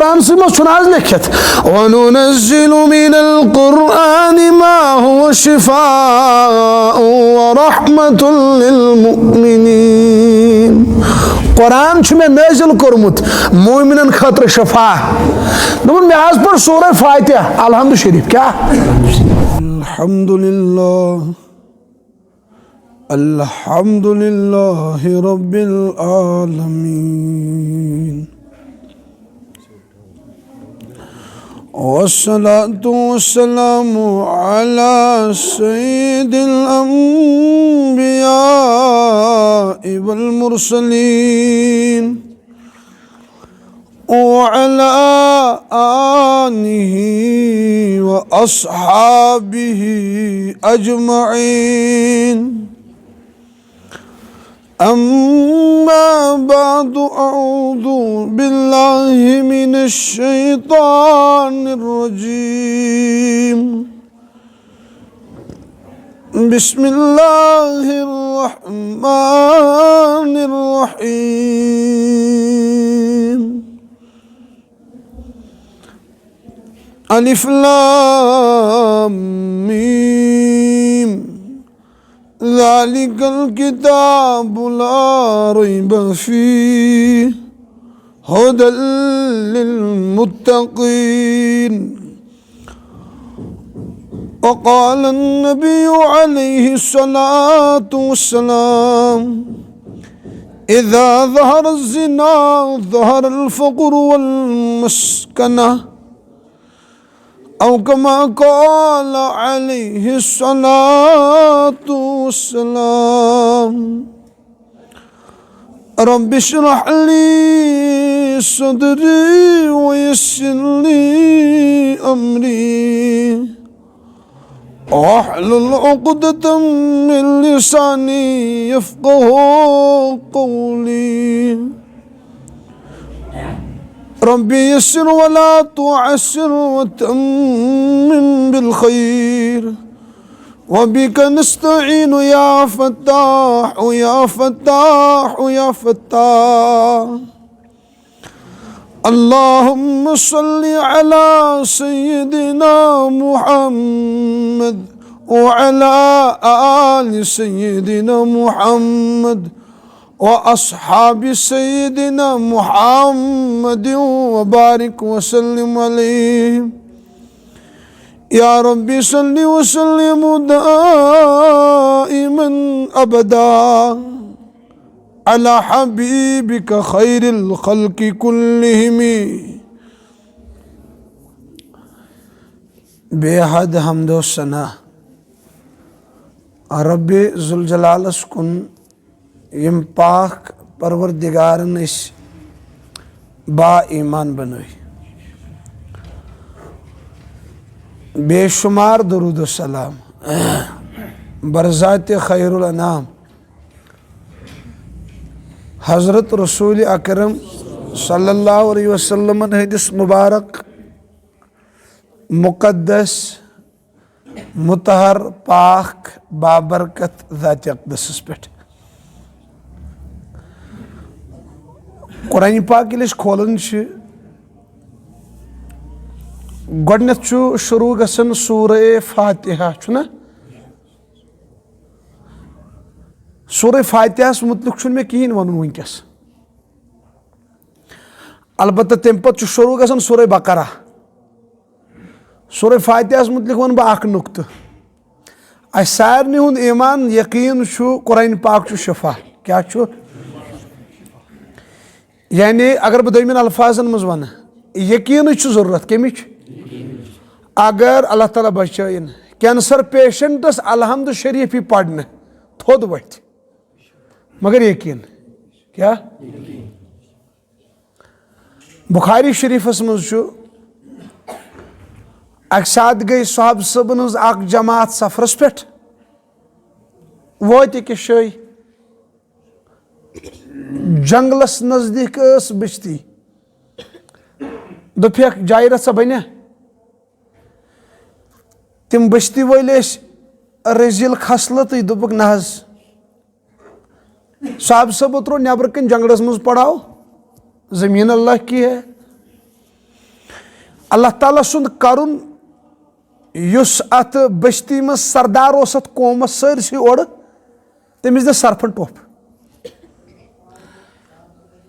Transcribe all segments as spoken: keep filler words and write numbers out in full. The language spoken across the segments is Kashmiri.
پانسٕے منٛز چھُنہٕ حظ لیٚکھِتھ، "وننزل من القرآن ما هو شفاء ورحمة للمؤمنین"۔ قرآن چھُ مےٚ نٲزِل کوٚرمُت مومنن خٲطرٕ شفا۔ دوٚپُن، مےٚ حظ پٔر سورہ فاتحہ، الحمد شریف، کیٛاہ؟ الحمد للہ۔ الحمد لله رب العالمين، والصلاة والسلام على سيد الأنبياء والمرسلين، وعلى آله وأصحابه أجمعين. أما بعد، أعوذ بالله من الشيطان الرجيم. بسم الله الرحمن الرحيم. الم۔ ذلك الكتاب لا ريب فيه، هدى للمتقين. وقال النبي عليه الصلاة والسلام: إذا ظهر الزنا ظهر الفقر والمسكنة، أو كما قال عليه الصلاة والسلام. رب اشرح لي صدري ويسر لي أمري واحلل عقدة من لساني يفقه قولي. رب يسر ولا تعسر وتمم بالخير، وبك نستعين يا فتاح يا فتاح يا فتاح. اللهم صل على سيدنا محمد وعلى آل سيدنا محمد وأصحاب سيدنا محمد وبارك وسلم عليه. يا رب صل وسلم دائما أبدا على حبيبك خير الخلق كلهم. بے حد حمد و ثنا رب ذوالجلالس کُن، یم پاک پروردگارن اسۍ با ایمان بنٲوۍ۔ بے شمار درود و سلام برذات خیر الانام حضرت رسول اکرم صلی اللہ علیہ وسلم ہندس مبارک، مقدس، مطہر، پاک، بابرکت ذات اقدسس پٮ۪ٹھ۔ قرآن پاک ییٚلہِ أسۍ کھولان چھِ، گۄڈٕنٮ۪تھ چھُ شروع گژھان سورہ فاتحہ، چھُنہ؟ سورہ فاتحس متعلق چھُنہٕ مےٚ کِہیٖنۍ وَنُن وٕنکیٚس۔ البتہ تَمہِ پتہٕ چھُ شروع گژھان سورہ بقرہ۔ سورہ فاتحس متعلق وَنہٕ بہٕ اکھ نُقطہٕ۔ اَسہِ سارنٕے ہُنٛد ایمان یقیٖن چھُ قرآن پاک چھُ شفا۔ کیٛاہ چھُ؟ یعنی اگر بہٕ دوٚیمٮ۪ن الفاظن منٛز وَنہٕ، یقیٖنٕچ چھُ ضروٗرت۔ کَمِچ؟ اگر اللہ تعالیٰ بچٲیِن، کینسر پیشنٹس الحمد شریف یی پرنہٕ، تھوٚد وۄتھِ، مگر یقیٖن۔ کیٛاہ؟ بخاری شریفس منٛز چھُ، اکہِ ساتہٕ گٔے صحابہٕ صٲبن ہٕنٛز اکھ جماعت سفرس پٮ۪ٹھ، وٲتۍ أکِس جایہِ، جنگلس نزدیٖک ٲس بستی۔ دوٚپکھ، "جایہِ رژھا بنیا؟" تِم بستی وٲلۍ ٲسۍ رٔزیٖل خصلتٕے، دوٚپُکھ، "نہ حظ۔" صاحب صٲبو ترٛوو نٮ۪برٕ کَنۍ جنگلس منٛز پڑاو، زمین اللہ کی ہے۔ اللہ تعالیٰ سُنٛد کرُن، یُس اتھ بستی منٛز سردار اوس، اتھ قومس سٲرسٕے اورٕ، تٔمِس دِژ سرپھن ٹوپھ۔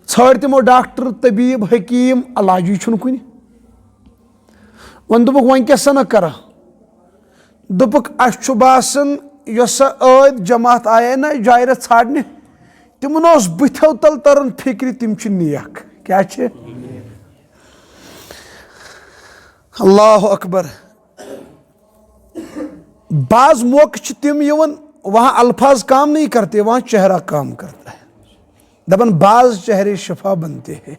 ژھٲرۍ تِمو ڈاکٹر، طبیب، حکیم، علاجی چھُنہٕ کُنہِ۔ وۄنۍ دوٚپُکھ، وۄنۍ کیٛاہ سنا کرو؟ دوٚپُکھ، اسہِ چھُ باسان، یۄس سۄ ٲدۍ جماعت آیے نہ جایہِ رژھ ژھانڈنہِ، تِمن اوس بٕتھیو تل تران فکرِ، تِم چھِ نیک۔ کیٛاہ چھِ؟ اللہ اکبر۔ بعض موقع چھِ تِم یِوان، وہاں الفاظ کام نہیں کرتے، وہاں چہرہ کام کرتا ہے۔ دپان، بعض چہرے شفا بنتے ہیں۔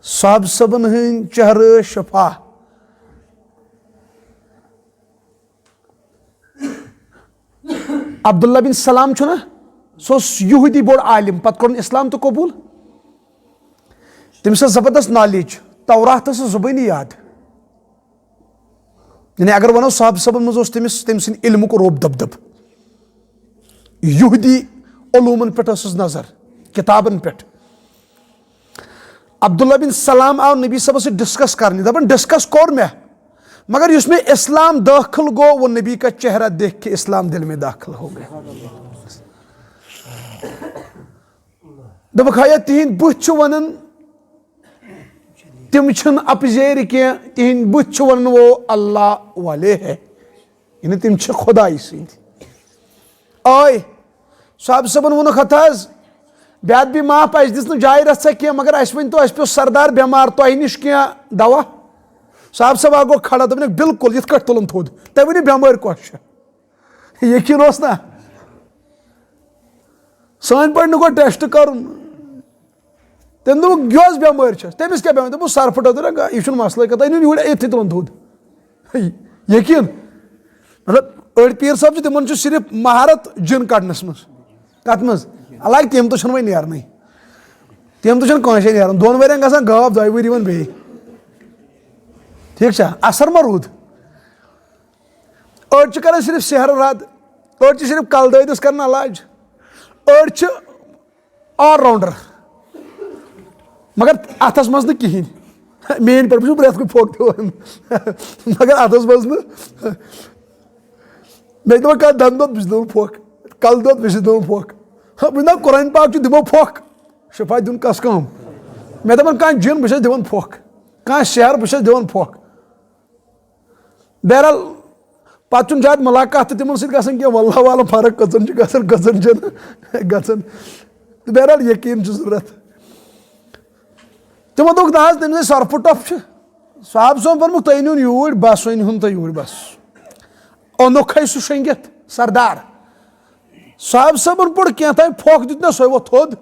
صاحب صٲبن ہٕنٛدۍ چہرٕ شفا۔ عبداللہ بن سلام چھُنہ، سُہ اوس یہودی بوٚڑ عالم، پتہٕ کوٚرُن اسلام تہٕ قبول۔ تٔمِس ٲس زبردست نالیج، تورات ٲس زُبٲنی یاد۔ یعنی اگر ونو، صاحب صٲبن منٛز اوس تٔمِس، تٔمۍ سٕنٛدِ علمُک روب دبدب۔ یہودی علومن پٮ۪ٹھ ٲسٕس نظر، کتابن پٮ۪ٹھ۔ عبداللہ بن سلام آو نبی صٲبس سۭتۍ ڈسکس کرنہِ، دپان، ڈسکس کوٚر مےٚ، مگر یُس مےٚ اسلام دٲخل گوٚو، وہ نبی کا چہرہ دیکھ کے اسلام دل میں داخل ہو گیا۔ دوٚپُکھ، ہیا، تِہِنٛدۍ بُتھۍ چھِ ونان، تِم چھِنہٕ اپزیرِ کینٛہہ، تِہِنٛدۍ بُتھۍ چھِ ونان، وہ اللہ والے ہے، یعنی تِم چھِ خدایہِ سٕنٛدۍ۔ آے صاحب صٲبن ووٚنُکھ، ہتہٕ حظ، بے ادبی معاف، اسہِ دِژ نہٕ جایہِ رژھا کینٛہہ، مگر اسہِ ؤنۍ تو، اسہِ پیوٚو سردار بٮ۪مار، تۄہہِ نِش کینٛہہ دوا؟ صاحب صٲب اکھ گوٚو کھڑا، دوٚپُن، بِلکُل، یِتھ کٲٹھۍ تُلُن تھوٚد، تۄہہِ ؤنِو بٮ۪مٲرۍ کۄس چھےٚ؟ یقین اوس نا؟ سٲنۍ پٲٹھۍ نہٕ گوٚو ٹیسٹ کرُن۔ تٔمۍ دوٚپُکھ، یۄس بٮ۪مٲرۍ چھس، تٔمِس کیٛاہ بٮ۪مٲرۍ؟ دوٚپُس، سر پھٕٹو تہٕ رنٛگا، یہِ چھُنہٕ مسلہٕ کَتھ، أنِو یوٗرۍ یِتھٕے تُلُن تھوٚد۔ یقین۔ مطلب، أڑۍ پیٖر صٲب چھِ، تِمن چھُ صرف مہارت جِن کڑنس منٛز۔ کتھ منٛز؟ حالانکہ تِم تہِ چھِنہٕ وۄنۍ نیرنٕے۔ تِم تہِ چھِنہٕ کٲنٛسے نیران۔ دۄن ؤرین گژھان غٲب، دۄیہِ ؤرۍ یِوان بیٚیہِ۔ ٹھیٖک چھا؟ اثر ما روٗد؟ أڑۍ چھِ کران صرف سحر رد، أڑۍ چھِ صرف کلہٕ دٲدِس کران علاج، أڑۍ چھِ آل راؤنڈر، مگر اتھس منٛز نہٕ کِہینۍ۔ میٲنۍ پٲٹھۍ، بہٕ چھُس پرٛٮ۪تھ کُنہِ پھۄکھ دِوان، مگر اتھس منٛز نہٕ۔ مےٚ چھِ دِوان کانٛہہ دنٛد دود، بہٕ چھُس دِوان پھۄکھ، کلہٕ دود، بہٕ چھُس دِوان پھۄکھ۔ ہا، بہٕ چھُس دَپان، قرآن پاک چھُ، دِمو پھۄکھ، شفا دیُن کس کٲم۔ مےٚ دَپان کانٛہہ جِن، بہٕ چھُس دِوان پھۄکھ، کانٛہہ سحر، بہٕ چھُس دِوان پھۄکھ۔ بہرحال، پتہٕ چھُنہٕ زیادٕ ملاقات تہِ تِمن سۭتۍ گژھان کینٛہہ، واللہ عالم فرق کٔژن چھِ گژھان، کٔژن چھِنہٕ گژھان۔ تہٕ بہرحال، یقین چھُ ضروٗرت۔ تِمو دوٚپ، نہ حظ، تٔمِس ہے سۄرپھٕ ٹۄپھ چھِ۔ صاحب صٲبن ووٚنمُت، تُہۍ أنِوُن یوٗرۍ، بس أنۍ ہُن تُہۍ یوٗرۍ، بس۔ اوٚنُکھ ہے سُہ شٔنگِتھ سردار۔ صاحب صٲبن پوٚر کینٛہہ تام پھۄکھ دیُت نہ، سُے ووٚتھ تھوٚد۔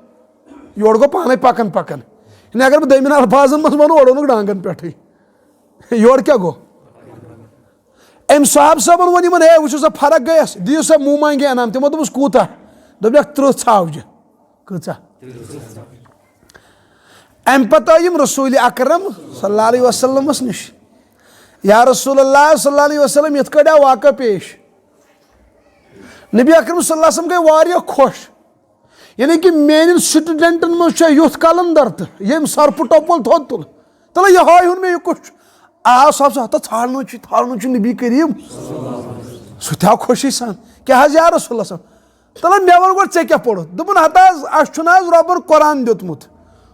یورٕ گوٚو پانے پکان پکان۔ یعنی اگر بہٕ دٔیمٮ۪ن الفاظن منٛز ونہٕ، اورٕ اوٚنُکھ ڈانگن پٮ۪ٹھٕے۔ یورٕ کیٛاہ گوٚو؟ أمۍ صاحب صٲبن ووٚن یِمن، ہے، وٕچھِو سا، فرق گٔیَس، دِیِو سا منہ منگے انعام۔ تِمو دوٚپُس، کوٗتاہ؟ دوٚپنَکھ، تٕرٛہ ژھاوجہِ۔ کۭژاہ؟ اَمہِ پتہٕ آے یِم رسول اکرم صلی اللہ علیہ وسلمس نِش، یا رسول اللہ صلی اللہ علیہ وسلم، یِتھ کٲٹھۍ آو واقعہ پیش۔ نبی اکرم صلی اللہ علیہ وسلم گٔے واریاہ خۄش، یعنی کہ میانٮ۪ن سٹوڈنٹن منٛز چھا یُتھ قلندر تہٕ ییٚمۍ سۄرپھٕ ٹۄپھ وول تھوٚد تُل؟ تَلہٕ یہِ ہٲے ہُن مےٚ، یہِ کُس چھُ؟ آ صاحب، سُہ ہتا ژھانڈنُے چھُ، ژھانڈنُے چھُ نبی کریم۔ سُہ تہِ آو خوشی سان، کیٛاہ حظ یا رسول اللہ صاحب؟ تَلہٕ مےٚ وَن گۄڈٕ، ژےٚ کیٛاہ پوٚرُتھ؟ دوٚپُن، ہتا حظ، اَسہِ چھُنہٕ حظ رۄبن قرآن دیُتمُت؟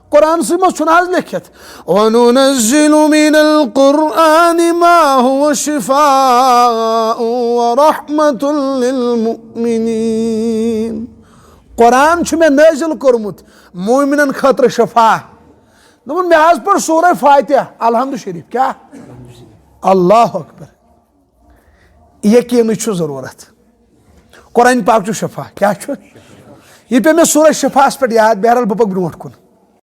قرآنسٕے منٛز چھُنہٕ حظ لیٚکھِتھ، وننزل من القرآن ما هو شفاء ورحمة للمؤمنين۔ قرآن چھُ مےٚ نٲزِل کوٚرمُت مومنن خٲطرٕ شفا۔ دوٚپُن، مےٚ حظ پٔر سورہ فاتحہ، الحمد شریف۔ کیٛاہ؟ اللہ اکبر۔ یقینٕچ چھُ ضروٗرت۔ قرآن پاک چھُ شفا۔ کیٛاہ چھُ؟ یہِ پیٚو مےٚ سورہ شفاہس پٮ۪ٹھ یاد، بہرحال بہٕ پکہٕ برونٛٹھ کُن۔